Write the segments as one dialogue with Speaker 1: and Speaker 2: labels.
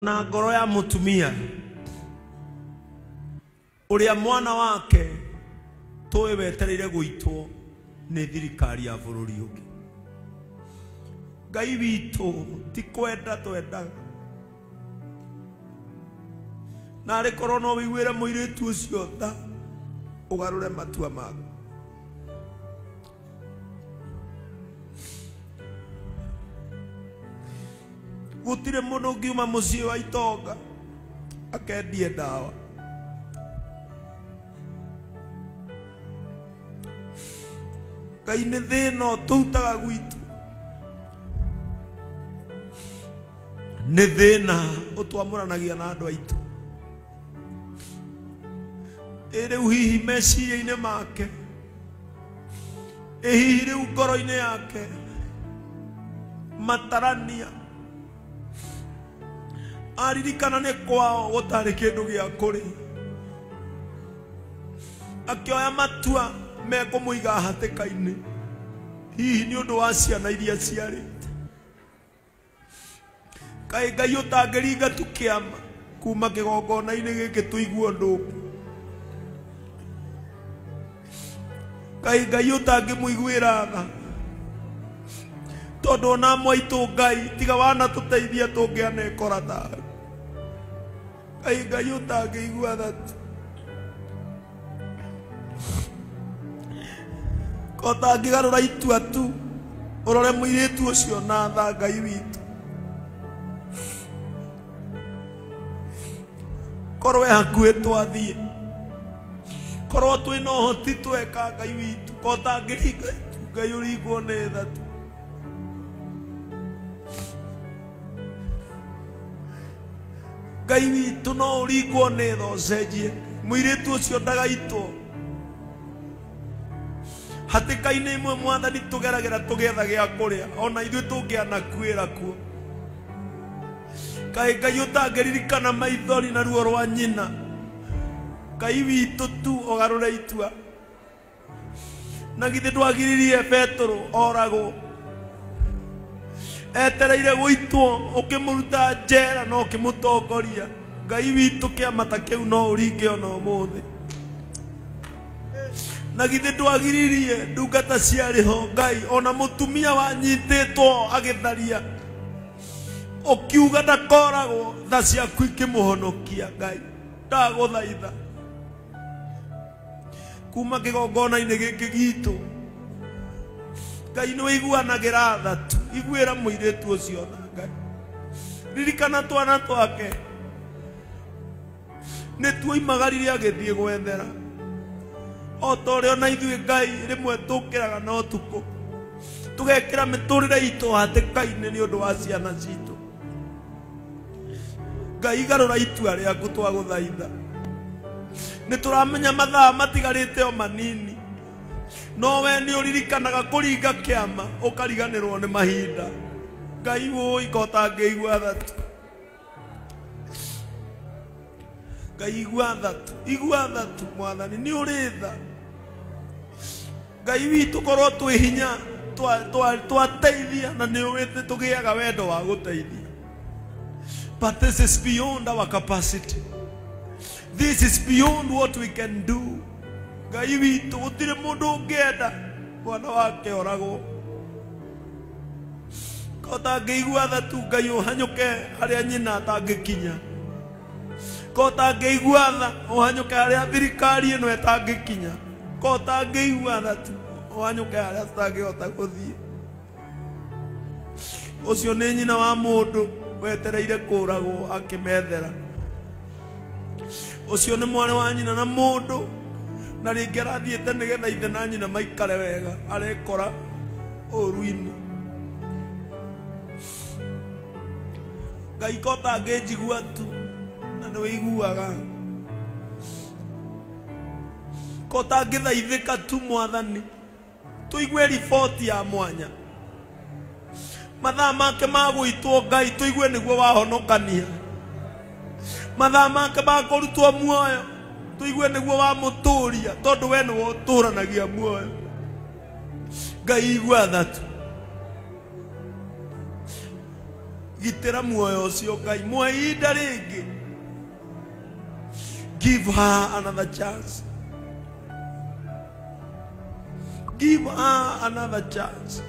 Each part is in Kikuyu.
Speaker 1: Na ngoro ya mutumia uria mwana wake tuwe wetereire guitwo ni thirikari ya bururi ungi. Ngai witũ ti kwenda twendaga, na arĩ korwo no wĩiguĩre mũirĩtu ũcio tha ũgarũre matua maku. Gũtirĩ mũndũ ũngiuma mũciĩ wa itonga akendie ndawa. Ngai nĩ thĩna ũtũrutaga gwitũ, nĩ thĩna ũtwamũranagia na andũ aitũ. Ĩ rĩu hihi meciria-inĩ make, ĩ hihi rĩu ngoro-inĩ yake matarania aririkana nĩ kwao gũtarĩ kĩndũ gĩa kũrĩa, akĩoya matua mekũmũiga hatĩka-inĩ hihi nĩ ũndũ wa ciana iria ciarĩte. Kaĩ Ngai ũtangĩringa tu kĩama kuma kĩgongona-inĩ gĩkĩ tũigue ũndũ ũngĩ. Kaĩ Ngai ũtangĩmũiguĩra tha, tondũ ona amwe aitũ Ngai tiga wanatũteithia tũngĩanekora tawe. Kaĩ Ngai ũtangĩigua tha tu, ko ũtangĩgarũra itua tu ũrore mũirĩtu ũcio na tha. Ngai witũ korwo e hakuhĩ twathiĩ, korwo twĩna ũhoti tweka. Ngai witũ ko ũtangĩringa itu, Ngai ũringwo nĩ tha tu. Ngai witũ no ũringwo nĩ tha ũcenjie mũirĩtu ũcio ndagaitwo hatĩka-inĩ imwe. Mwathani tũgeragĩra tũgĩetha gĩa kũrĩa, ona ithuĩ tũngĩanakuĩra kuo. Kaĩ Ngai ũtangĩririkana maithori na ruo rwa nyina. Ngai witũ tu ũgarũre itua. Na githĩ ndwagiririe Petero oragwo etereire gũitwo, ũkĩmũruta njera na ũkĩmũtongoria. Ngai witũ kĩama ta kĩu no ũringe ona ũmũthĩ. Na githĩ ndwagiririe ndungata ciarĩ ho Ngai, ona mũtumia wanyitĩtwo agĩtharia ũkiuga ndakoragwo, tha ciaku ikĩmũhonokia. Ngai ndagũthaitha kuma kĩgongona-inĩ gĩkĩ gitũ, Ngai nĩ wĩiguanagĩra tha tu, iguĩra mũirĩtu ũcio tha. Ngai ririkana twana twake nĩ tuoimagarire agĩthiĩ gwethera, o ta ũrĩa ona ithuĩ Ngai rĩmwe tũkĩraga na ũtukũ tũgekĩra mĩtũrĩre itũ hatĩka-inĩ nĩ ũndũ wa ciana citũ. Ngai garũra itua rĩaku twagũthaitha. Nĩ tũramenya mathaa matigarĩte o manini, no we nĩ ũririkanaga kũringa kĩama ũkariganĩrwo nĩ mahinda. Ngai wũi ko ũtangĩigua tha tu. Ngai igua tha tu, igua tha tu. Mwathani nĩ ũrĩ tha. Ngai witũ korwo twĩ hinya twateithia, na nĩ ũĩ nĩ tũgĩaga wendo wa gũteithia, but this is beyond our capacity, this is beyond what we can do. Ngai witũ gũtirĩ mũndũ ũngĩenda mwana wake oragwo. Ko ũtangĩigua tha tu, Ngai ũhanyũke harĩa nyina atangĩkinya. Ko ũtangĩigua tha ũhanyũke harĩa thirikari ĩno ĩtangĩkinya. Ko ũtangĩigua tha tu ũhanyũke harĩa tũtangĩhota gũthiĩ. Ũcio nĩ nyina wa mũndũ wetereire kũragwo akĩmethera. Ũcio nĩ mwarĩ wa nyina na mũndũ na rĩngĩ arathiĩte nĩgetha ithe na nyina maikare wega, arekora ũru-inĩ. Ngai ko ũtangĩnjigua tu, na nĩ wĩiguaga, ko ũtangĩthaithĩka tu Mwathani tũigue riboti ya mwanya mathaa make ma gũitwo. Ngai tũigue nĩguo wahonokania mathaa make ma kũrutwo muoyo, tũigue nĩguo wamũtũria, tondũ we nĩwe ũtũranagia muoyo. Ngai igua tha tu. Gitĩra muoyo ũcio Ngai, muhe ihinda rĩngĩ. Give her another chance. Give her another chance.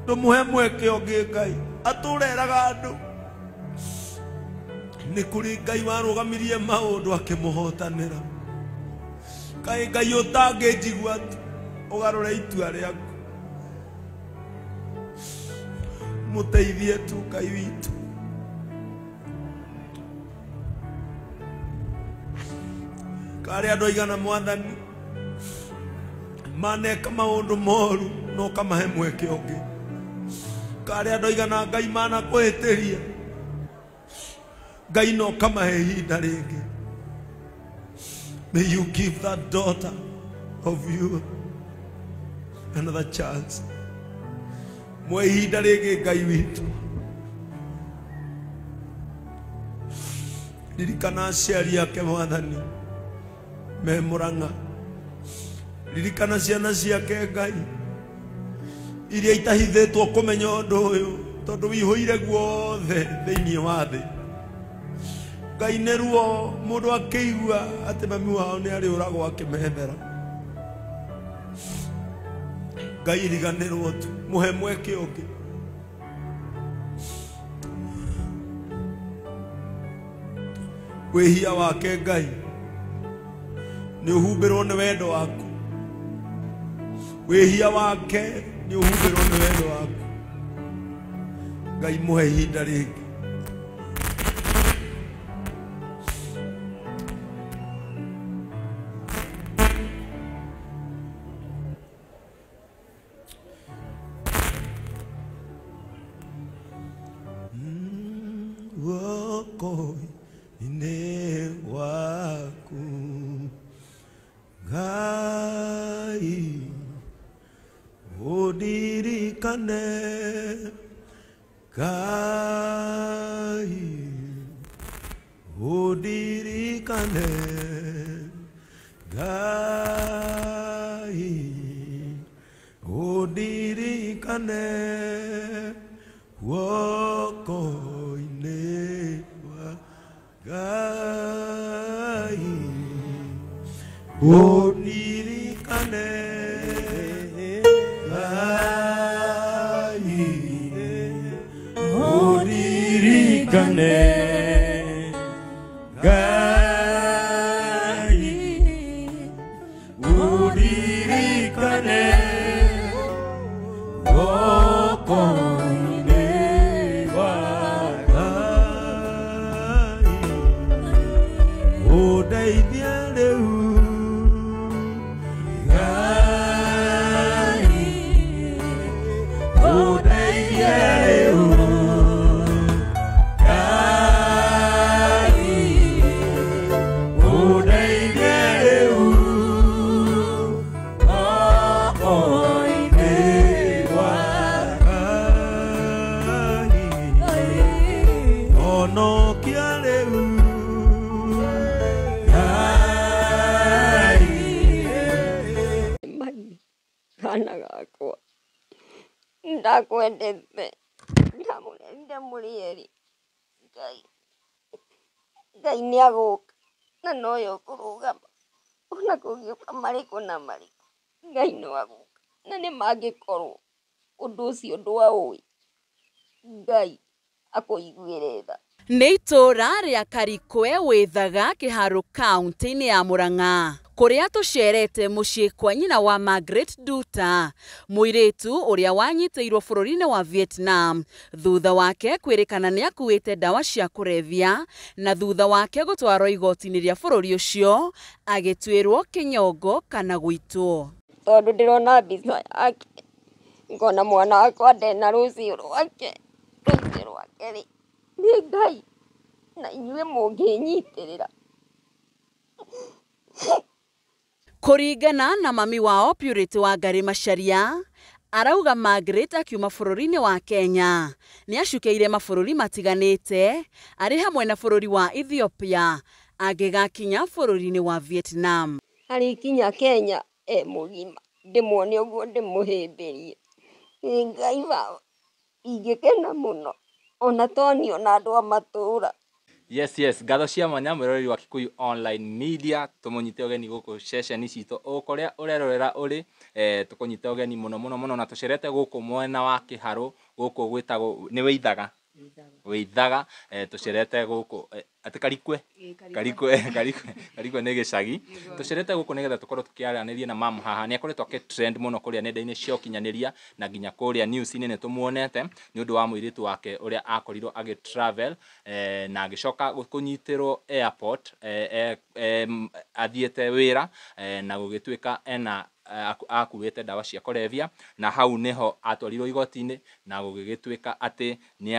Speaker 1: Ndũmũhe mweke ũngĩ Ngai. Atũreraga andũ. Nĩ kũrĩ Ngai warũgamirie maũndũ akĩmũhotanĩra. Kaĩ Ngai ũtangĩnjigua tu, ũgarũre itua rĩaku. Mũteithie tu Ngai witũ. Karĩ andũ aigana Mwathani maneka maũndũ moru no kamahe mweke ũngĩ. Karĩ andũ aigana Ngai manakũhĩtĩria, Ngai no kamahe ihinda rĩngĩ. May you give that daughter of you another chance. Mwe ihinda rĩngĩ Ngai witũ. Ririkana aciari ake Mwathani me Murang'a. Ririkana ciana ciake Ngai iria itahithĩtwo kũmenya ũndũ ũyũ tondũ wĩihũire guothe thĩinĩ wa thĩ. Ngai nĩ ruo mũndũ akĩigua atĩ mami wao nĩ arĩũragwo akĩmethera. Ngai riganĩrwo tu, mũhe mweke ũngĩ. Wĩhia wake Ngai nĩ ũhumbĩrwo nĩ wendo waku. Wĩhia wake nĩ ũhumbĩrwo nĩ wendo waku. Ngai mũhe ihinda rĩngĩ. Guoko-inĩ gwaku Ngai ũndirikane, Ngai ũndirikane, Ngai ũndirikane guoko-inĩ gwa Ngai ũndirikane, Ngai ũndirikane, Ngai ũndirikane guoko-inĩ gwa Ngai ũndeithie rĩu Ngai ũndeithie rĩu Ngai ũndeithie rĩu guoko-inĩ gwa Ngai honokia rĩu Ngai.
Speaker 2: Mai kana gakwa ndakwendete, ndamũrerire mũrĩ erĩ. Ngai Ngai nĩ agũka na nowe ũkũrũgama ona kũngĩũka marĩkũ na marĩkũ, Ngai no agũka na nĩ mangĩkorwo ũndũ ũcio ndwaũĩ, Ngai akũiguĩre tha.
Speaker 3: Nĩ itũũra rĩa Karikwe wĩthaga Kĩharũ kaunti-inĩ ya Murang'a kũrĩa tũcerete mũciĩ kwa nyina wa Margaret Nduta, mũirĩtu ũrĩa wanyitĩirwo bũrũri-inĩ wa Vietnam thutha wake kwĩrĩkana nĩ akuĩte ndawa cia kũrebia na thutha wake gũtwarwo igoti-inĩ rĩa bũrũri ũcio agĩtuĩrwo kĩnyongo kana gũitwo.
Speaker 2: Tondũ ndĩrona mbica yake ngona mwana wakwa ndena rũciũ rwake, rũciũ rwake rĩ nĩ Ngai na inyuĩ mũngĩnyitĩrĩra.
Speaker 3: Kũringana na mami wao Purity Wangari Macharia, arauga Margaret akiuma bũrũri-inĩ wa Kenya nĩ acukĩire mabũrũri matiganĩte arĩ hamwe na bũrũri wa Ethiopia angĩgakinya bũrũri-inĩ wa Vietnam.
Speaker 2: Arĩkinya Kenya e mũgima, ndĩmuone ũguo ndĩmũhĩmbĩrie. Nĩ Ngai baba, ingĩkena mũno. Ona tonio na andũ a matũũra.
Speaker 4: Yes, yes, ngatho cia mwanya mwĩroreri wa Kikuyu Online Media, tũmũnyite ũgeni gũkũ ceceni citũ o kũrĩa ũrerorera ũrĩ, tũkũnyite ũgeni mũno mũno mũno, na tũcerete gũkũ mwena wa Kĩharũ, gũkũ gwĩtagwo nĩ Wĩithaga, Wĩithaga, tũcerete gũkũ, atĩ Karikwe, Karikwe, Karikwe, Karikwe nĩ gĩcagi. Tũcerete gũkũ nĩgetha tũkorwo tũkĩaranĩria na mamu haha. Nĩ akoretwo akĩ trend mũno kũrĩa nenda-inĩ cia ũkinyanĩria na nginya kũrĩa news-inĩ nĩ tũmuonete nĩ ũndũ wa mũirĩtu wake ũrĩa akorirwo agĩ travel, na agĩcoka kũnyitĩrwo airport, athiĩte wĩra, na gũgĩtuĩka ena akuĩte ndawa cia kũrebia, na hau nĩho atwarirwo igoti-inĩ na gũgĩgĩtuĩka atĩ nĩ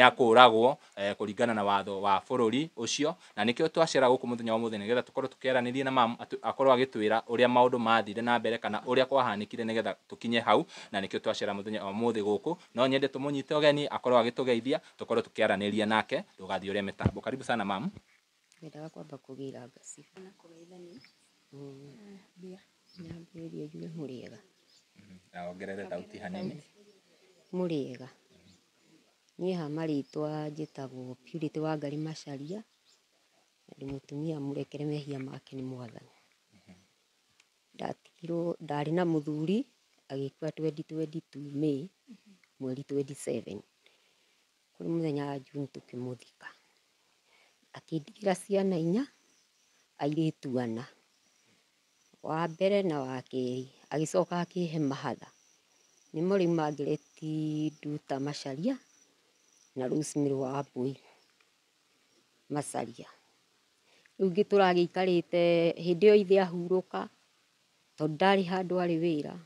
Speaker 4: akũragwo, kũringana na watho wa bũrũri ũcio. Na nĩkĩo twacera gũkũ mũthenya wa ũmũthĩ nĩgetha tũkorwo tũkĩaranĩria na mamu, akorwo agĩtwĩra ũrĩa maũndũ mathire na mbere kana ũrĩa kwahanĩkire nĩgetha tũkinye hau. Na nĩkĩo twacera mũthenya wa ũmũthĩ gũkũ. No nyende tũmũnyite ũgeni akorwo agĩtũgeithia, tũkorwo tũkĩaranĩria nake. Ndũgathiĩ ũrĩa mĩtambo. Karibu sana mamu.
Speaker 2: Ngwendaga kwamba kũgĩra ngaci. Nyambĩrĩrie njuge mũrĩega.
Speaker 4: Na ongerere thauti hanini.
Speaker 2: Mũrĩega. Niĩ ha marĩtwa njĩtagwo Purity Wangari Macharia, na ndĩ mũtumia mũrekere mehia make nĩ Mwathani. Ndatigirwo, ndarĩ na mũthuri agĩkua 2022 May mweri 27. Kũrĩ mũthenya wa June tũkĩmũthika. Akĩndigĩra ciana inya, airĩtu ana. Wa mbere na wa kerĩ, agĩcoka akĩhe mahatha. Nĩmo rĩu Margaret Nduta Macharia na Rosemary Wambui Macharia. Rĩu ngĩtũra gĩikarĩte hĩndĩ ĩyo ithe ahurũka, tondũ ndarĩ handũ arĩ wĩra.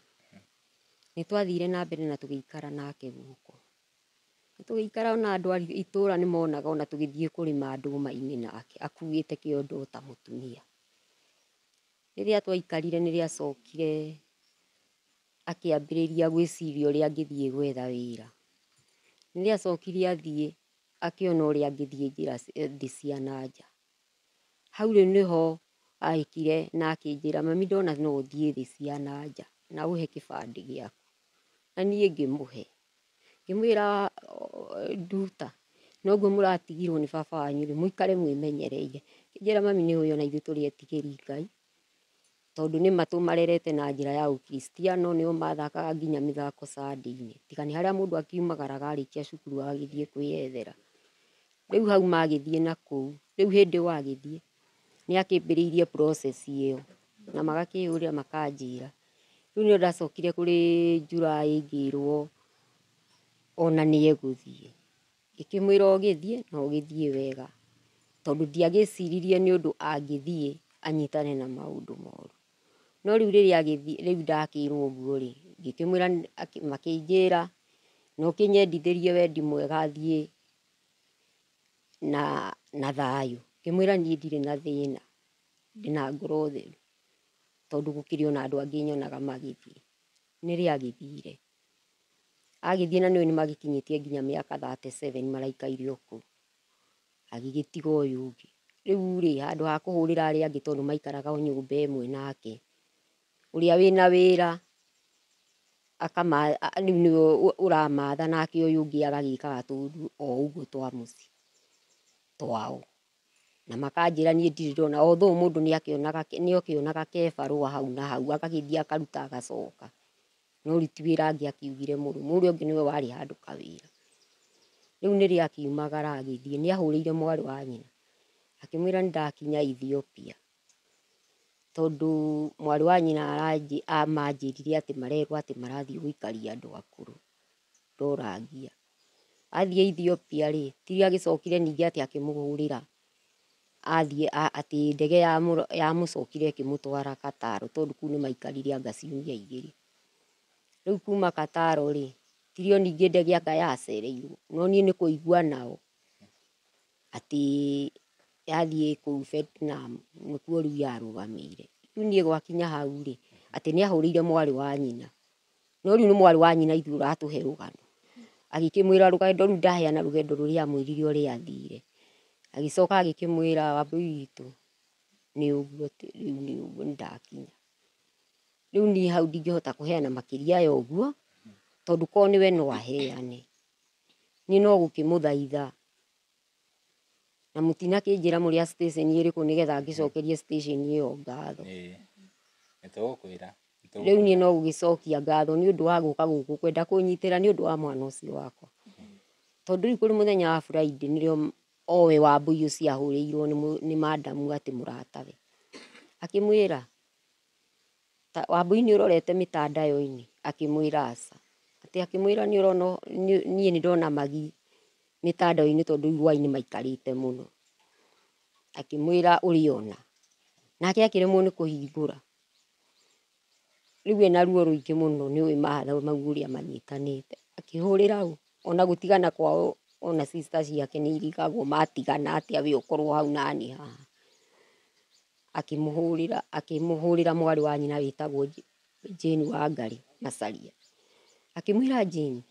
Speaker 2: Nĩ twathire na mbere na tũgĩikara nake gũkũ. Tũgĩikara ona andũ a itũũra nĩ monaga ona tũgĩthiĩ kũrĩma ndũma-inĩ nake akuĩte kĩondo ta mũtumia. Rĩrĩa twaikarire nĩrĩo acokire akĩambĩrĩria gwĩciria ũrĩa angĩthiĩ gwetha wĩra. Rĩrĩa acokire athiĩ akĩona ũrĩa angĩthiĩ njĩra thĩ cia na nja. Hau rĩu nĩho agĩkire na akĩnjĩra, mami ndona no ũthiĩ thĩ cia na nja na ũhe kĩbandĩ gĩaku. Na niĩ ngĩmũhe. Ngĩmwĩra, Nduta, noguo mũratigirwo nĩ baba wanyu rĩ, mũikare mwĩmenyereire. Akĩnjĩra mami nĩ ũĩ ona ithuĩ tũrĩ etigĩri Ngai, tondũ nĩ ma tũmarerete na njĩra ya ũkristiano, nĩo mathakaga nginya mĩthako Sunday-inĩ. Tiga nĩ harĩa mũndũ akiumagaraga arĩkia cukuru agagĩthiĩ kwĩyethera. Rĩu hau magĩthiĩ na kũu, rĩu hĩndĩ wagĩthiĩ nĩ akĩambĩrĩirie process ĩyo na magakĩhũrĩra makanjĩra. Rĩu nĩrĩo ndacokire kũrĩ July ngĩrwo ona nĩ egũthiĩ. Ngĩkĩmwĩra ũgĩthiĩ na ũgĩthiĩ wega, tondũ ndiagĩciririe nĩ ũndũ angĩthiĩ anyitane na maũndũ moru. No rĩu rĩrĩa agĩthiĩ, rĩu ndakĩrwo ũguo rĩ, ngĩkĩmwĩra, makĩnjĩra na ũkĩnyendithĩrie wendi mwega thiĩ na thayũ. Ngĩmwĩra niĩ ndirĩ na thĩna, ndĩna ngoro theru, tondũ gũkĩrĩ ona andũ angĩ nyonaga magĩthiĩ. Nĩrĩo agĩthire. Agĩthiĩ na nĩũĩ nĩmagĩkinyĩtie nginya mĩaka 37 maraikaire o kũu. Agĩgĩtiga ũyũ ũngĩ. Rĩu rĩ, handũ ha kũhũrĩra arĩa angĩ tondũ maikaraga o nyũmba ĩmwe nake, ũrĩa wĩna wĩra rĩu nĩwe ũramatha, nake ũyũ ũngĩ agagĩkaga tũũndũ o ũguo twa mũciĩ twao. Na makanjĩra niĩ ndirĩ ndona, although mũndũ nĩakĩonaga kebarũa hau na hau, agagĩthiĩ akaruta agacoka. No rĩu ti wĩra angĩakiugire mũrũme, ũrĩa ũngĩ nĩwe warĩ handũ kawĩra. Rĩu nĩrĩo akiumagara agĩthiĩ, nĩahũrĩire mwarĩ wa nyina, akĩmwĩra nĩndakinya Ethiopia. Tondũ mwarĩ wa nyina amanjĩrire atĩ marerwo atĩ marathiĩ gũikaria andũ akũrũ, ndorangia. Athiĩ Ethiopia rĩ, tirio agĩcokire ningĩ atĩ akĩmũhũrĩra, athiĩ atĩ ndege yamũcokire ĩkĩmũtwara Qatar, tondũ kũu nĩmaikarire anga ciumia igĩrĩ. Rĩu kuma Qatar rĩ, tirio ningĩ ndege anga yacereirwo, no niĩ nĩ kũigua nao atĩ yathiĩ kũu Vietnam nĩkuo rĩu yarũgamĩire. Rĩu niĩ gwakinya hau rĩ, atĩ nĩahũrĩire mwarĩ wa nyina, no rĩu nĩ mwarĩ wa nyina ithuĩ ũratũhe rũgano. Agĩkĩmwĩra rũgendo rũu, ndaheana rũgendo rũrĩa amwĩrire ũrĩa athire. Agĩcoka agĩkĩmwĩra Wambũi witũ nĩ ũguo, rĩu nĩ ũguo nĩndakinya. Rĩu niĩ hau ndingĩhota kũheana makĩria ya ũguo, Tondũ korwo nĩwe no aheane. Niĩ no gũkĩmũthaitha. Na mũtinakĩnjĩra mũrĩ a station ĩrĩkũ nĩgetha ngĩcokerie station ĩyo ngatho.
Speaker 4: Ĩĩ. Nĩtũgũkwĩra.
Speaker 2: Rĩu niĩ no gũgĩcokia ngatho nĩ ũndũ wa gũka gũkũ kwenda kũnyitĩra nĩ ũndũ wa mwana ũcio wakwa. Tondũ rĩu kũrĩ mũthenya wa Friday nĩrĩo owe Wambũi ũcio ahũrĩirwo nĩ madamu atĩ mũratawe. Akĩmwĩra, Wambũi nĩ ũrorete mĩtandao-inĩ? Akĩmwĩra aca. Atĩ akĩmwĩra nĩ ũrona niĩ nĩ ndona Magi mĩtandao-inĩ tondũ rĩu hwaĩ-inĩ maikarĩte mũno. Akĩmwĩra ũrĩ ona. Nake akĩremwo nĩ kũhingũra. Rĩu ena ruo rũingĩ mũno nĩ ũĩ mahatha mau ũrĩa manyitanĩte. Akĩhũrĩra ũ ona gũtigana kwao ona sister ciake nĩ irigagwo matigana atĩa we ũkorwo hau nani haha. Akĩmũhũrĩra mwarĩ wa nyina wĩtagwo Jane Wangari Macharia. Akĩmwĩra Jane,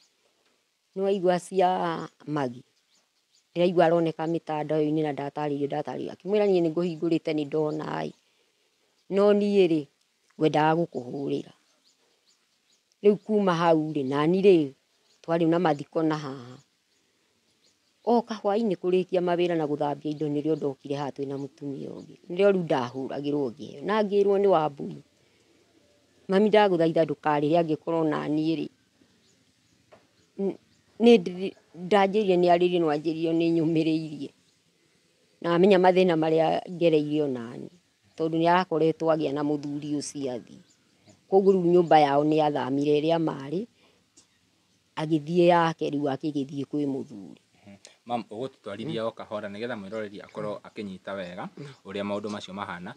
Speaker 2: nĩ waigua cia Magi? Ndĩraigua aroneka mĩtandao-inĩ na ndatarĩirio. Akĩmwĩra niĩ nĩ ngũhingũrĩte nĩ ndona ĩ. No niĩ rĩ, ngwendaga gũkũhũrĩra. Rĩu kuma hau rĩ, nani rĩ, twarĩ na mathiko na haha. Oka hwaĩ-inĩ kũrĩkia mawĩra na gũthambia indo nĩrĩo ndokire haha twĩna mũtumia ũngĩ. Nĩrĩo rĩu ndahũragĩrwo ngĩheo. Na ngĩrwo nĩ Wambũi. Mami ndagũthaitha ndũkarĩre angĩkorwo naniĩ rĩ, nĩ ndanjĩrire nĩ arĩrire no anjĩrire nĩ nyũmĩrĩirie. Na amenya mathĩna marĩa ngereire onani. Tondũ nĩ arakoretwo agĩa na mũthuri ũcio athiĩ. Koguo rĩu nyũmba yao nĩ athamire ĩrĩa marĩ, agĩthiĩ yake rĩu akĩgĩthiĩ kwĩ mũthuri.
Speaker 4: Mam, ũgũtũtwarithia o kahora nĩgetha mwĩroreri akorwo akĩnyita wega ũrĩa maũndũ macio mahana.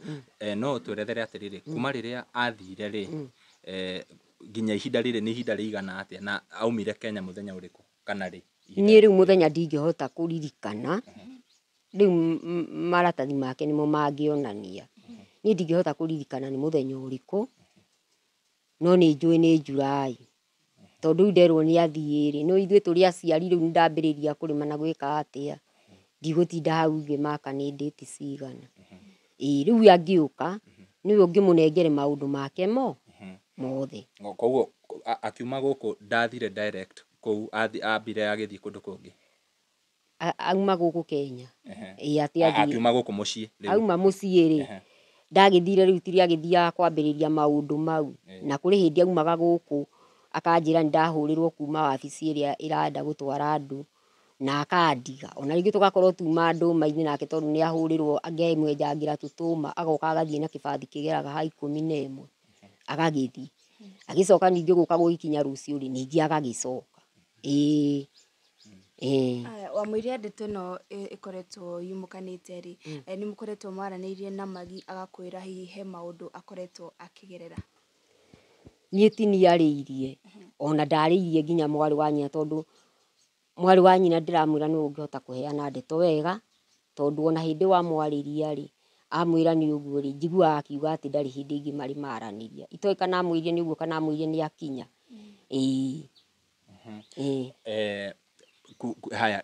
Speaker 4: No ũtwerethere atĩrĩrĩ, kuma rĩrĩa athire rĩ, nginya ihinda rĩrĩ nĩ ihinda rĩigana atĩa na aumire Kenya mũthenya ũrĩkũ kana rĩ?
Speaker 2: Niĩ rĩu mũthenya ndingĩhota kũririkana, rĩu maratathi make nĩmo mangĩonania. Niĩ ndingĩhota kũririkana nĩ mũthenya ũrĩkũ, no nĩ njũĩ nĩ July. Tondũ rĩu nderwo nĩ athiĩ rĩ, no ithuĩ tũrĩ aciari rĩu nĩndambĩrĩria kũrĩma na gwĩka atĩa, ndigũtinda hau ngĩmaka nĩ date cigana. Ĩĩ rĩu angĩũka, nĩwe ũngĩmũnengere maũndũ make mothe.
Speaker 4: Koguo akiuma gũkũ ndathire direct kũu, ambire agĩthiĩ kũndũ kũngĩ.
Speaker 2: Auma gũkũ Kenya. Ĩĩ atĩ athiĩ.
Speaker 4: Akiuma gũkũ mũciĩ rĩu.
Speaker 2: Auma mũciĩ rĩ, ndagĩthire rĩu tiria agĩthiaga kwambĩrĩria maũndũ mau. Na kũrĩ hĩndĩ aumaga gũkũ akanjĩra nĩ ndahũrĩrwo kuma wabici ĩrĩa ĩrenda gũtwara andũ na akandiga. Ona rĩngĩ tũgakorwo tuma ndũma-inĩ nake tondũ nĩ ahũrĩrwo ngemwenjangĩra tũtũma agoka agathiĩ na kĩbathi kĩgeraga ha 11 agagĩthiĩ. Agĩcoka ningĩ gũka gũgĩkinya rũciũ rĩ, ningĩ agagĩcoka. Ĩĩ. Ĩĩ.
Speaker 5: Wamũiria ndeto ĩno ĩkoretwo yumũkanĩte rĩ, nĩ mũkoretwo mwaranĩirie na Magi agakwĩra hihi he maũndũ akoretwo akĩgerera?
Speaker 2: Niĩ ti niĩ arĩirie, ona ndarĩirie nginya mwarĩ wa nyina tondũ mwarĩ wa nyina ndĩramwĩra nĩwe ũngĩhota kũheana ndeto wega, tondũ ona hĩndĩ wamwarĩria rĩ, amwĩra nĩ ũguo rĩ, njiguaga akiuga atĩ ndarĩ hĩndĩ ĩngĩ marĩ maranĩria. Itoĩ kana amwĩrire nĩ ũguo kana amwĩrire nĩ akinya. Ĩĩ. Ĩĩ.
Speaker 4: Haya,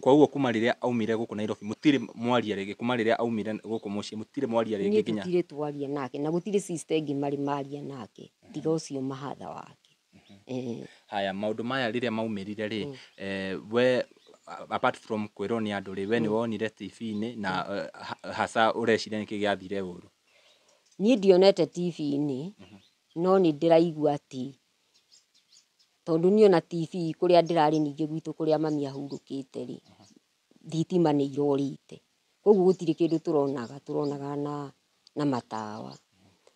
Speaker 4: koguo kuma rĩrĩa aumire gũkũ Nairobi mũtirĩ mwaria rĩngĩ, kuma rĩrĩa aumire gũkũ mũciĩ mũtirĩ mwaria rĩngĩ nginya?
Speaker 2: Niĩ tũtirĩ twaria nake na gũtirĩ sister ĩngĩ marĩ maria nake tiga ũcio mahatha wake.
Speaker 4: Haya, maũndũ maya rĩrĩa maumĩrire rĩ, we apart from kwĩrwo nĩ andũ rĩ, we nĩ wonire TV-inĩ na hasa ũreciria nĩkĩ gĩathire ũru?
Speaker 2: Niĩ ndionete TV-inĩ, no nĩ ndĩraigua atĩ tondũ niĩ ona TV kũrĩa ndĩrarĩ ningĩ gwitũ kũrĩa mami ahurũkĩte rĩ, thitima nĩ irorĩte. Koguo gũtirĩ kĩndũ tũronaga, tũronaga na matawa.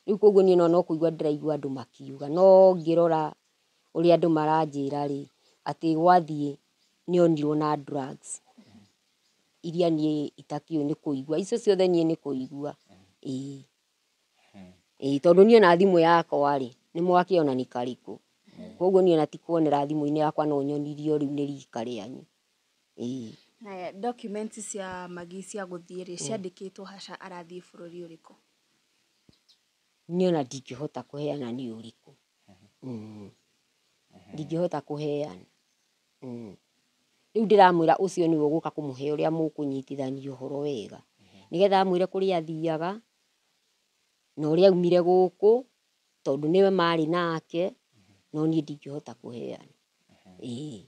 Speaker 2: Rĩu koguo niĩ no kũigua ndĩraigua andũ makiuga, no ngĩrora ũrĩa andũ maranjĩra rĩ, atĩ gwathiĩ nĩ onirwo na drugs iria niĩ itakĩũĩ nĩ kũigua, icio ciothe niĩ nĩ kũigua. Ĩĩ. Ĩĩ, tondũ niĩ ona thimũ yakwa rĩ, nĩ mwakĩona nĩ karĩkũ. Koguo niĩ ona ti kuonera thimũ-inĩ yakwa no nyonirio rĩu nĩ rika rĩanyu. Ĩĩ.
Speaker 5: Na documents cia Magi cia gũthiĩ rĩ, ciandĩkĩtwo haca arathiĩ bũrũri ũrĩkũ?
Speaker 2: Niĩ ona ndingĩhota kũheana nĩ ũrĩkũ. Ndingĩhota kũheana. Rĩu ndĩramwĩra ũcio nĩwe ũgũka kũmũhe ũrĩa mũkũnyitithania ũhoro wega. Nĩgetha amwĩre kũrĩa athiaga, na ũrĩa aumire gũkũ, tondũ nĩwe marĩ nake, No niĩ ndingĩhota kũheana. Ĩĩ.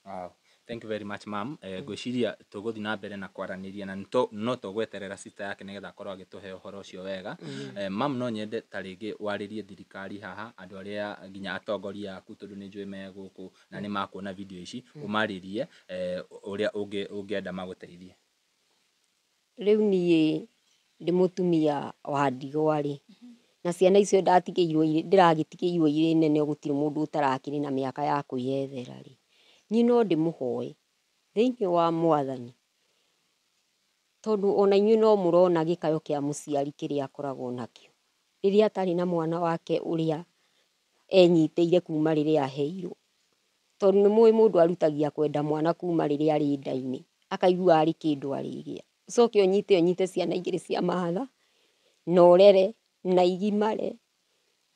Speaker 4: Wow. Thank you very much, ma'am. Ngwĩciria tũgũthiĩ na mbere na kwaranĩria na no tũgweterera sister yake nĩgetha akorwo agĩtũhe ũhoro ũcio wega. Ma'am, no nyende ta rĩngĩ warĩrie thirikari haha, andũ arĩa nginya atongoria aku, tondũ nĩ njũĩ me gũkũ na nĩ makuona video ici, ũmarĩrie ũrĩa ũngĩenda magũteithie.
Speaker 2: Rĩu niĩ ndĩ mũtumia wa ndigwa rĩ, na ciana icio ndatigĩirwo ndĩragĩtigĩirwo irĩ nene, gũtirĩ mũndũ ũtarakĩrĩ na mĩaka ya kwĩyethera rĩ, niĩ no ndĩmũhoe thĩinĩ wa Mwathani, tondũ ona inyuĩ no mũrona gĩkayo kĩa mũciari kĩrĩa akoragwo nakĩo rĩrĩa atarĩ na mwana wake ũrĩa enyitĩire kuma rĩrĩa aheirwo, tondũ nĩ mũĩ mũndũ arutagia kwenda mwana kuma rĩrĩa arĩ nda-inĩ, akaigua arĩ kĩndũ arĩgĩa, ũcoke ũnyite ciana igĩrĩ cia mahatha na ũrere na igimare.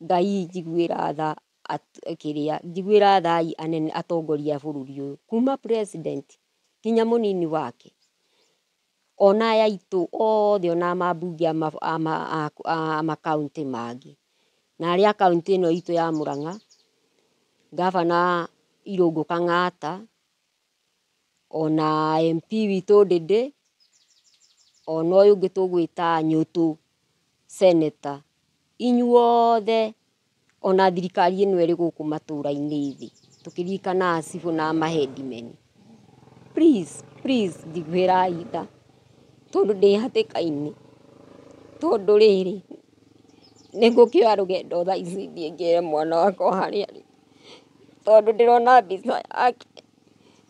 Speaker 2: Ngai njiguĩra tha, kĩrĩa njiguĩra tha anene atongoria a bũrũri ũyũ, kuma president nginya mũnini wake, ona aya aitũ othe, ona mambunge a makaũntĩ mangĩ, na arĩa a kaũntĩ ĩno itũ ya Murang'a, gavana Irũngũ Kang'ata, ona MP witũ Ndĩndĩ, ona ũyũ ũngĩ tũgwĩta Nyũtũ senator, inyuothe, ona thirikari ĩno ĩrĩ gũkũ matũra-inĩ thĩ, tũkĩririkanaga cibũ na maheadmen, please please, njiguĩrai tha, tondũ ndĩ hatĩka-inĩ, tondũ rĩrĩ nĩ ngũkĩoya rũgendo thaa ici thiĩ ngere mwana wakwa harĩa arĩ, tondũ ndĩrona mbica yake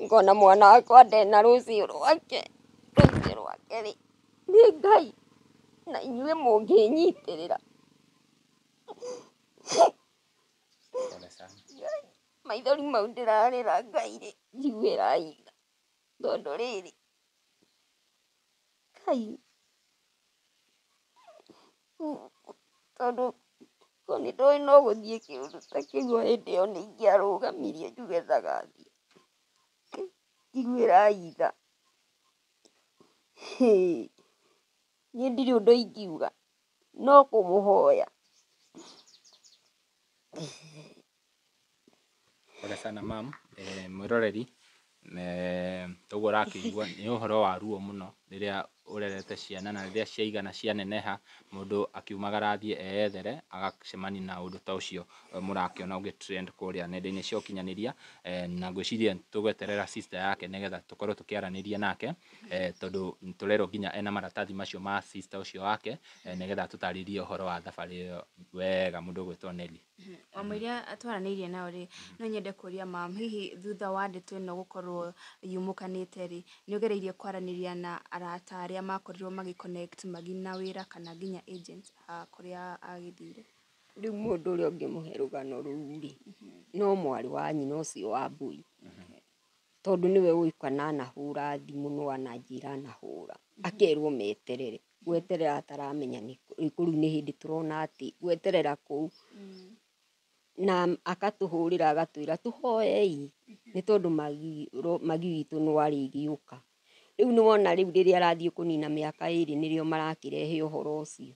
Speaker 2: ngona mwana wakwa ndena rũciũ rwake, rũciũ rwake rĩ nĩ Ngai na inyuĩ mũngĩnyitĩrĩra.
Speaker 4: Pole sana.
Speaker 2: Maithori mau ndĩrarĩra, Ngai rĩ, njiguĩrai tha, tondũ rĩrĩ Ngai, tondũ korwo nĩ ndoĩ no gũthiĩ kĩũndũ ta kĩu, o hĩndĩ ĩyo nĩ ingĩarũgamirie njuge ndagathiĩ. Njiguĩrai tha. Niĩ ndirĩ ũndũ ingiuga no kũmũhoya.
Speaker 4: Pole sana, ma'am. Mwĩroreri, toguo ũrakĩigua nĩ ũhoro wa ruo mũno rĩrĩa ũrerete ciana na rĩrĩa ciaigana cianeneha, mũndũ akiumagara athiĩ eyethere agacemania na ũndũ ta ũcio mũrakĩona ũgĩ trend kũrĩa nenda-inĩ cia ũkinyanĩria. Na ngwĩciria tũgweterera sister yake nĩgetha tũkorwo tũkĩaranĩria nake, tondũ tũrerwo nginya ena maratathi macio ma sister ũcio wake, nĩgetha tũtarĩrie ũhoro wa thabarĩ ĩyo wega, mũndũ ũgwĩtwo Nelly.
Speaker 5: Wamũiria twaranĩirie nao rĩ, no nyende kũria, mam, hihi thutha wa ndeto ĩno gũkorwo yumũkanĩte rĩ, nĩ ũgereirie kwaranĩria na arata arĩa makorirwo magĩ connect Magi na wĩra kana nginya agents a kũrĩa agĩthire?
Speaker 2: Rĩu mũndũ ũrĩa ũngĩmũhe rũgano rũu rĩ, no mwarĩ wa nyina ũcio wa Mbui, tondũ nĩwe ũĩ kana anahũra thimũ, no ananjĩra anahũra akerwo meterere, gweterera ataramenya nĩ kũu. Rĩu nĩ hĩndĩ tũrona atĩ gweterera kũu, na akatũhũrĩra agatwĩra tũhoei nĩ tondũ Magi witũ no arĩgĩũka. Rĩu nĩ wona rĩu rĩrĩa arathiĩ kũnina mĩaka 2 nĩrĩo marakĩrehe ũhoro ũcio.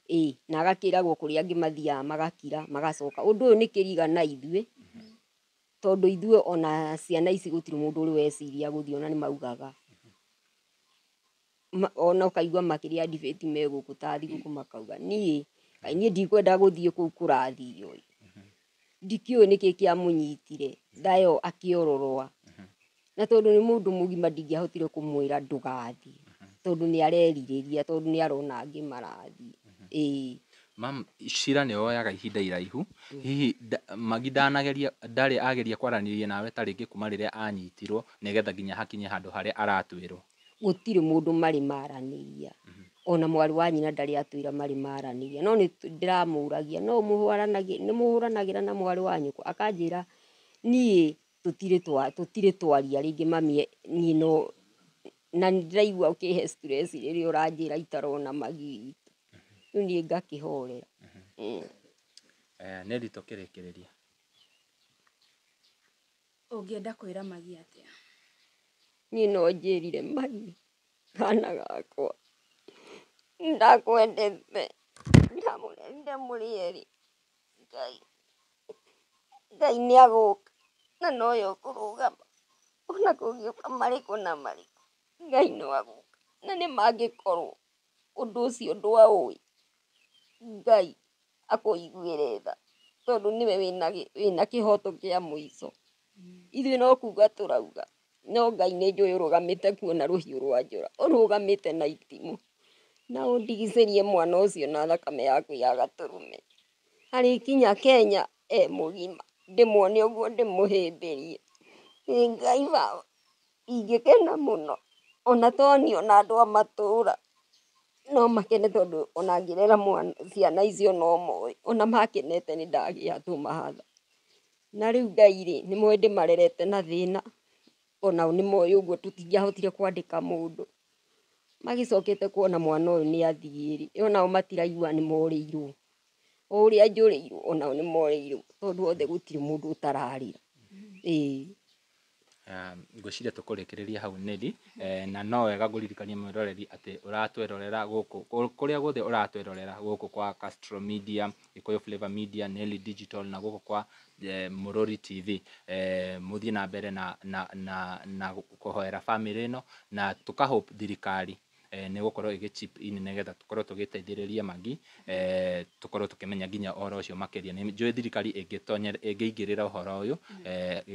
Speaker 2: Ĩĩ, na agakĩragwo kũrĩa angĩ mathiaga magakira magacoka. Ũndũ ũyũ nĩ kĩriga na ithuĩ, tondũ ithuĩ ona ciana ici gũtirĩ mũndũ ũrĩ weciria gũthiĩ, ona nĩ maugaga, ona ũkaigua makĩria debate me gũkũ ta thigũkũ, makauga niĩ kaĩ niĩ ndikwenda gũthiĩ kũu kũrathio ĩ, ndikĩũĩ nĩkĩ kĩamũnyitire thayo akĩororoa, na tondũ nĩ mũndũ mũgima ndingĩahotire kũmwĩra ndũgathiĩ, tondũ nĩ arerirĩria, tondũ nĩ arona angĩ marathiĩ. Ĩĩ.
Speaker 4: Mam, cira nĩ woyaga ihinda iraihu. Hihi Magi ndanageria, ndarĩ ageria kwaranĩria nawe ta rĩngĩ kuma rĩrĩa anyitirwo nĩgetha nginya hakinye handũ harĩa aratuĩrwo?
Speaker 2: Gũtirĩ mũndũ marĩ maranĩria, ona mwarĩ wa nyina ndarĩ atwĩra marĩ maranĩria, no nĩ ndĩramũragia, no nĩ mũhũranagĩra na mwarĩ wa nyũkwa? Akanjĩra niĩ tũtirĩ twaria rĩngĩ, mami, niĩ no na nĩ ndĩraigua ũkĩhe stress rĩrĩa ũranjĩra itarona Magi witũ. Rĩu niĩ ngakĩhorera.
Speaker 4: Nelly, tũkĩrĩkĩrĩria,
Speaker 5: Ũngĩenda kwĩra Magi atĩa?
Speaker 2: Niĩ no njĩrire Magi, kana gakwa, ndakwendete, ndamũrerire mũrĩ erĩ. Ngai, Ngai nĩ agũka na nowe ũkũrũgama, ona kũngĩũka marĩkũ na marĩkũ, Ngai no agũka. Na nĩ mangĩkorwo ũndũ ũcio ndwaũĩ, Ngai akũiguĩre tha, tondũ nĩwe wĩna kĩhoto kĩa mũico. Ithuĩ no kuga tũrauga, no Ngai nĩ njũĩ ũrũgamĩte kuo na rũhiũ rwa njora, ũrũgamĩte na itimũ, na ũndigicĩrie mwana ũcio na thakame yaku ya gatũrũme. Arĩkinya Kenya e mũgima, ndĩmuone ũguo ndĩmũhĩmbĩrie. Ĩ Ngai baba, ingĩkena mũno, ona to niĩ ona andũ a matũra no makene, tondũ ona ngĩrera mwana ciana icio no moĩ, ona makenete nĩ ndagĩa tũmahatha. Na rĩu Ngai rĩ, nĩ moĩ ndĩmarerete na thĩna, onao nĩ moĩ ũguo tũtingĩahotire kwandĩka mũndũ. Magĩcokete kuona mwana ũyũ nĩ athiĩ rĩ, onao matiraigua nĩ morĩirwo. O ũrĩa njũrĩirwo onao nĩ morĩirwo, tondũ othe gũtirĩ mũndũ ũtararĩra. Ĩĩ.
Speaker 4: Ngwĩciria tũkũrĩkĩrĩria hau, Nelly, na no wega ngũririkanie mwĩroreri atĩ ũratwĩrorera gũkũ kũrĩa guothe ũratwĩrorera, gũkũ kwa Castro Media, Gĩkũyũ Flavor Media, Nelly Digital, na gũkũ kwa Mũrũri TV. Mũthiĩ na mbere na kũhoera family ĩno, na tũka hope thirikari nĩ gũkorwo ĩgĩ chip in nĩgetha tũkorwo tũgĩteithĩrĩria Magi, tũkorwo tũkĩmenya nginya ũhoro ũcio makĩria. Nĩ njũĩ thirikari ĩngĩingĩrĩra ũhoro ũyũ,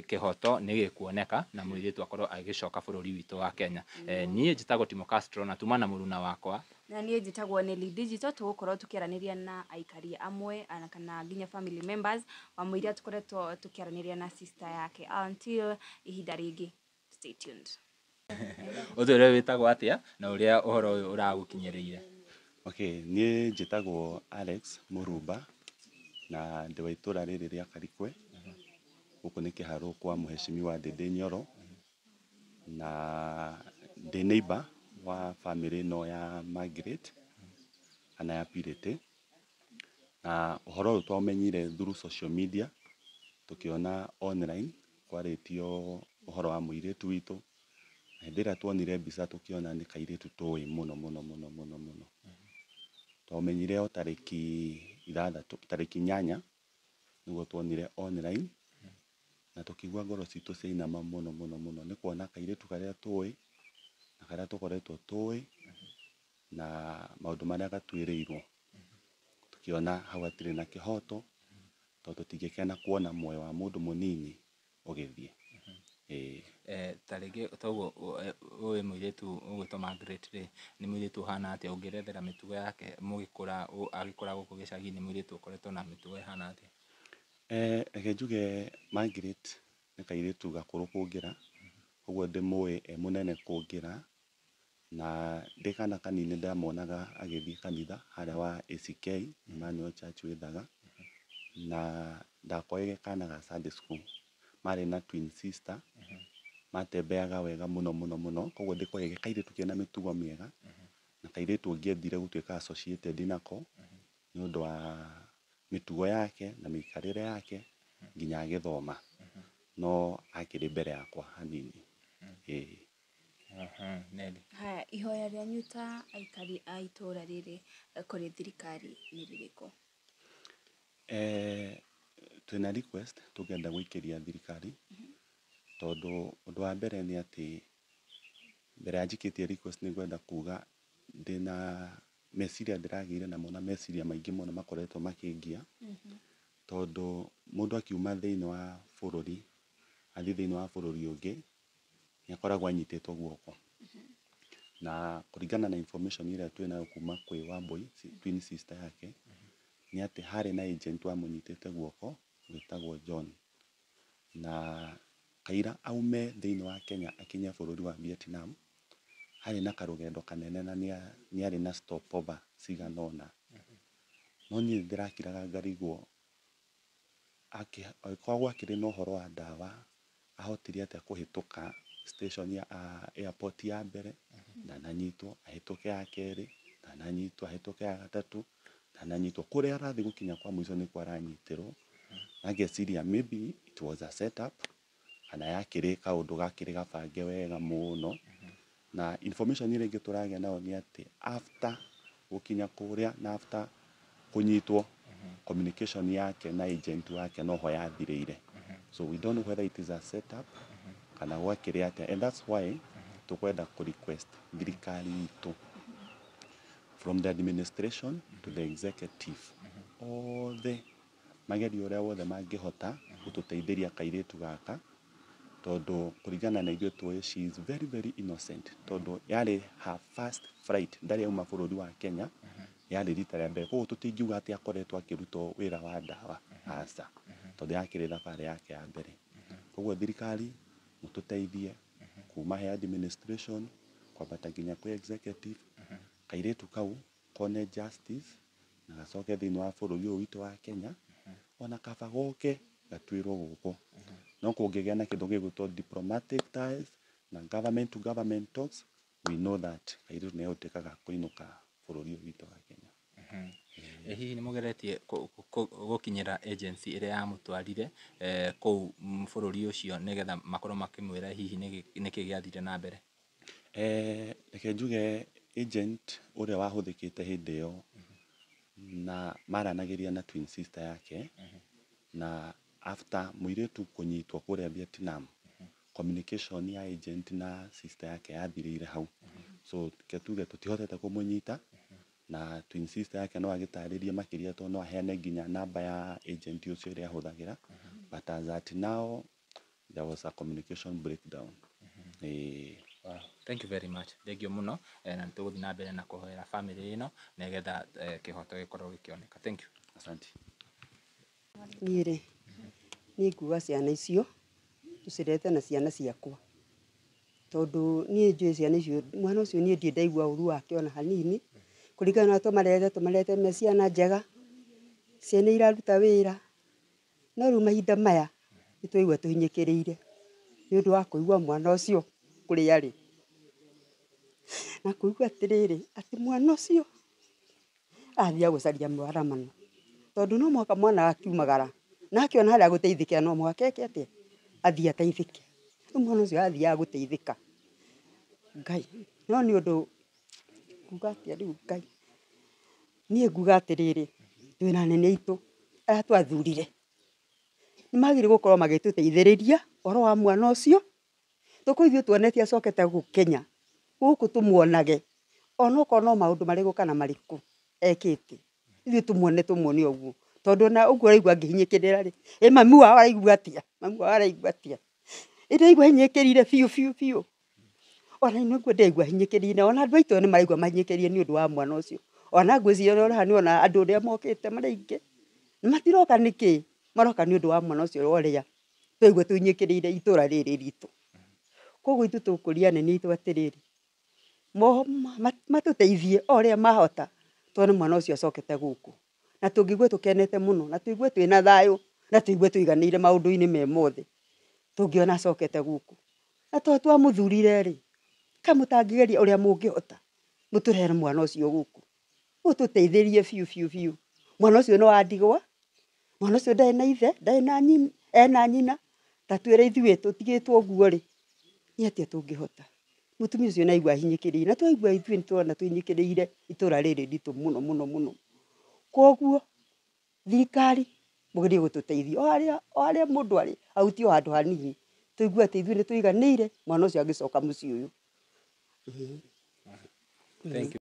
Speaker 4: kĩhoto nĩ gĩkuoneka na mũirĩtu akorwo agĩcoka bũrũri witũ wa Kenya. Niĩ njĩtagwo Timo Castro na tuma na mũruna wakwa.
Speaker 5: Na niĩ njĩtagwo Nelly Digital. Tũgũkorwo tũkĩaranĩria na aikari amwe ana kana nginya family members wa mũiria tũkoretwo tũkĩaranĩria na sister yake. Until ihinda rĩngĩ, stay tuned.
Speaker 4: Ũtwĩre wĩtagwo atĩa na ũrĩa ũhoro ũyũ ũragũkinyĩrĩire.
Speaker 6: Okay, niĩ njĩtagwo Alex Mũrumba na ndĩ wa itũra rĩrĩ rĩa Karikwe. Gũkũ nĩ kĩharũ kwa Mheshimiwa Ndĩndĩ Nyoro, na ndĩ neighbor wa family ĩno ya Margaret kana ya Purity. Na ũhoro ũyũ twaũmenyire through social media, tũkĩona online kwarĩtio ũhoro wa mũirĩtu witũ. Na hĩndĩ ĩrĩa tuonire mbica, tũkĩona nĩ kairĩtu tũĩ mũno mũno mũno mũno mũno. Twamenyire o tarĩki 6, tarĩki 8 nĩguo tuonire online, na tũkĩigua ngoro citũ ciainama mũno mũno mũno nĩ kuona kairĩtu karĩa tũĩ na karĩa tũkoretwo tũĩ na maũndũ marĩa gatuĩrĩirwo. Tũkĩona hau hatirĩ na kĩhoto, tondũ tũtingĩkena kuona muoyo wa mũndũ mũnini ũgĩthiĩ. Ĩĩ.
Speaker 4: Ta rĩngĩ toguo ũĩ mũirĩtu ũgwĩtwo Margaret rĩ, nĩ mũirĩtu ũhana atĩa? Ũngĩerethera mĩtugo yake mũgĩkũra, agĩkũra gũkũ gĩcagi-inĩ, nĩ mũirĩtu ũkoretwo na mĩtugo ĩhana atĩa?
Speaker 6: Reke njuge Margaret nĩ kairĩtu gakũrũ kũngĩra, ũguo ndĩmũĩ e mũnene kũngĩra, na ndĩ kana kanini ndamuonaga agĩthiĩ kanitha harĩa wa ACK Emmanuel Church Wĩthaga, na ndakorire kana ga Sunday school, marĩ na twin sister matembeaga wega mũno mũno mũno. Koguo ndĩkoĩ kairĩtu kena mĩtugo mĩega na kairĩtu ũngĩendire gũtuĩka associated nako nĩ ũndũ wa mĩtugo yake na mĩikarĩre yake nginya agĩthoma, no akĩrĩ mbere yakwa hanini. Ĩĩ.
Speaker 4: Nelly.
Speaker 5: Haya, ihoya rĩanyu ta aikari a itũra rĩrĩ kũrĩ thirikari nĩ rĩrĩkũ?
Speaker 6: Twĩna request tũngĩenda gũikĩria thirikari, tondũ ũndũ wa mbere nĩ atĩ mbere ya njikĩtie request, nĩ ngwenda kuga ndĩna meciria ndĩragĩire namo, na meciria maingĩ mũno makoretwo makĩngia, tondũ mũndũ akiuma thĩinĩ wa bũrũri athiĩ thĩinĩ wa bũrũri ũngĩ nĩ akoragwo anyitĩtwo guoko, na kũringana na information ĩrĩa twĩnayo kuma kwĩ Wambui, twin sister yake, nĩ atĩ harĩ na agent wamũnyitĩte guoko wĩtagwo John, na kaira aume thĩinĩ wa Kenya akinye bũrũri wa Vietnam harĩ na karũgendo kanene, na nĩarĩ na stopover cigana ũna. No niĩ ndĩrakiraga ngarigwo, angĩkorwo gwakĩrĩ na ũhoro wa ndawa, ahotire atĩa kũhĩtũka station ya airport ya mbere ndananyitwo, ahĩtũke ya kerĩ ndananyitwo, ahĩtũke ya gatatũ ndananyitwo, kũrĩa arathiĩ gũkinya kwa mũico nĩkuo aranyitĩrwo? Na ngeciria maybe it was a setup kana yakĩrĩ kaũndũ gakĩrĩ gabange wega mũno. Na information ĩrĩa ĩngĩ tũragĩa nayo nĩ atĩ after gũkinya kũrĩa na after kũnyitwo, communication yake na agent wake noho yathirĩire. So we don't know whether it is a setup kana gwakĩrĩ atĩa, and that's why tũkwenda kũ request thirikari itũ from the administration to the executive othe magerie ũrĩa wothe mangĩhota gũtũteithĩria kairĩtu gaka, tondũ kũringana na ithuĩ tũĩ she is very very innocent, tondũ yarĩ her first flight, ndarĩ auma bũrũri wa Kenya, yarĩ rita rĩa mbere, koguo tũtingiuga atĩ akoretwo akĩrutwo wĩra wa ndawa, aca, tondũ yakĩrĩ thabarĩ yake ya mbere. Koguo thirikari mũtũteithie kuma he administration kwambata nginya kwĩ executive, kairĩtu kau kone justice na gacoke thĩinĩ wa bũrũri ũyũ witũ wa Kenya, ona kaba goke gatuĩrwo gũkũ. No kũngĩgĩa na kĩndũ gĩgwĩtwo diplomatic ties na government to government talks, we know that kairĩtu nĩ egũtuĩka ga kũinũka bũrũri ũyũ witũ wa Kenya.
Speaker 4: Hihi nĩ mũgeretie gũkinyĩra agency ĩrĩa yamũtwarire kũu bũrũri ũcio nĩgetha makorwo makĩmwĩra hihi nĩkĩ gĩathire na mbere?
Speaker 6: Reke njuge agent ũrĩa wahũthĩkĩte hĩndĩ ĩyo na maranagĩria na twin sister yake, na after mũirĩtu kũnyitwo kũrĩa Vietnam, communication ya agent na sister yake yathirĩire hau. So reke tuge tũtihotete kũmũnyita, na twin sister yake no agĩtarĩrie makĩria tondũ no aheane nginya namba ya agent ũcio ĩrĩa ahũthagĩra, but as at now there was a communication breakdown.
Speaker 4: Wow. Thank you very much. Thank you mũno, na nĩtũgũthiĩ na mbere na kũhoera family ĩno nĩgetha kĩhoto gĩkorwo gĩkĩoneka. Thank you.
Speaker 6: Asante.
Speaker 7: Niĩ rĩ, niĩ nguga ciana icio tũcirete na ciana ciakwa, tondũ niĩ njũĩ ciana icio, mwana ũcio niĩ ndirĩ ndaigua ũru wake ona hanini, kũringana na tũmarerete tũmarerete me ciana njega, ciana iraruta wĩra, no rĩu mahinda maya nĩ twaigua tũhinyĩkĩrĩire nĩ ũndũ wa kũigua mwana ũcio kũrĩa arĩ, na kũigua atĩrĩrĩ, atĩ mwana ũcio athiaga gũcaria mwaramano, tondũ no mũhaka mwana akiumagara na akĩona harĩa agũteithĩkĩra no mũhaka eke atĩa, athiĩ ateithĩke. Rĩu mwana ũcio athiaga gũteithĩka, Ngai, no nĩ ũndũ nguga atĩa rĩu Ngai, niĩ nguga atĩrĩrĩ, twĩna anene aitũ arĩa twathurire, nĩ magĩrĩirwo gũkorwo magĩtũteithĩrĩria ũhoro wa mwana ũcio, tũkorwo ithuĩ tuonete acokete gũkũ Kenya, gũkũ tũmuonage, onokorwo no maũndũ marĩkũ kana marĩkũ ekĩte, ithuĩ tũmuone tũmuone ũguo, tondũ ona ũguo ũraigua ngĩhinyĩkĩrĩra rĩ, ĩ mami wao araigua atĩa, mami wao araigua atĩa, ĩ ndĩraigua hinyĩkĩrĩire biũ biũ biũ, ona nĩguo ndĩraigua hinyĩkĩrĩire, ona andũ aitũ nĩ maraigua mahinyĩkĩrĩire nĩ ũndũ wa mwana ũcio, ona ngwĩciria ũrĩa nĩ ona andũ ũrĩa mokĩte marĩ aingĩ, matiroka nĩkĩ, maroka nĩ ũndũ wa mwana ũcio ũrĩa twaigua tũhinyĩkĩrĩire itũra rĩrĩ ritũ. Koguo ithuĩ tũkũria anene aitũ atĩrĩrĩ, matũteithie o ũrĩa mahota, tuone mwana ũcio acokete gũkũ, na tũngĩigua tũkenete mũno, na tũigue twĩna thayũ, na tũigue tũiganĩire maũndũ-inĩ me mothe, tũngĩona acokete gũkũ. Na tondũ twamũthurire rĩ, kaĩ mũtangĩgeria ũrĩa mũngĩhota, mũtũrehere mwana ũcio gũkũ, mũtũteithĩrie biũ biũ biũ. Mwana ũcio nĩ wa ndigwa, mwana ũcio ndarĩ na ithe, ndarĩ na nyina, ena nyina, ta twĩre ithuĩ tũtigĩtwo ũguo rĩ, nĩ atĩa tũngĩhota? Mũtumia ũcio nĩ aigua ahinyĩkĩrĩire, na twaigua ithuĩ nĩ tũrona tũhinyĩkĩrĩire itũra rĩrĩ ritũ mũno mũno mũno. Koguo thirikari mũgerie gũtũteithia o harĩa mũndũ arĩ, ahutie o handũ hanini, tũigue atĩ ithuĩ nĩ tũiganĩire, mwana ũcio angĩcoka mũciĩ ũyũ.
Speaker 4: Thank you.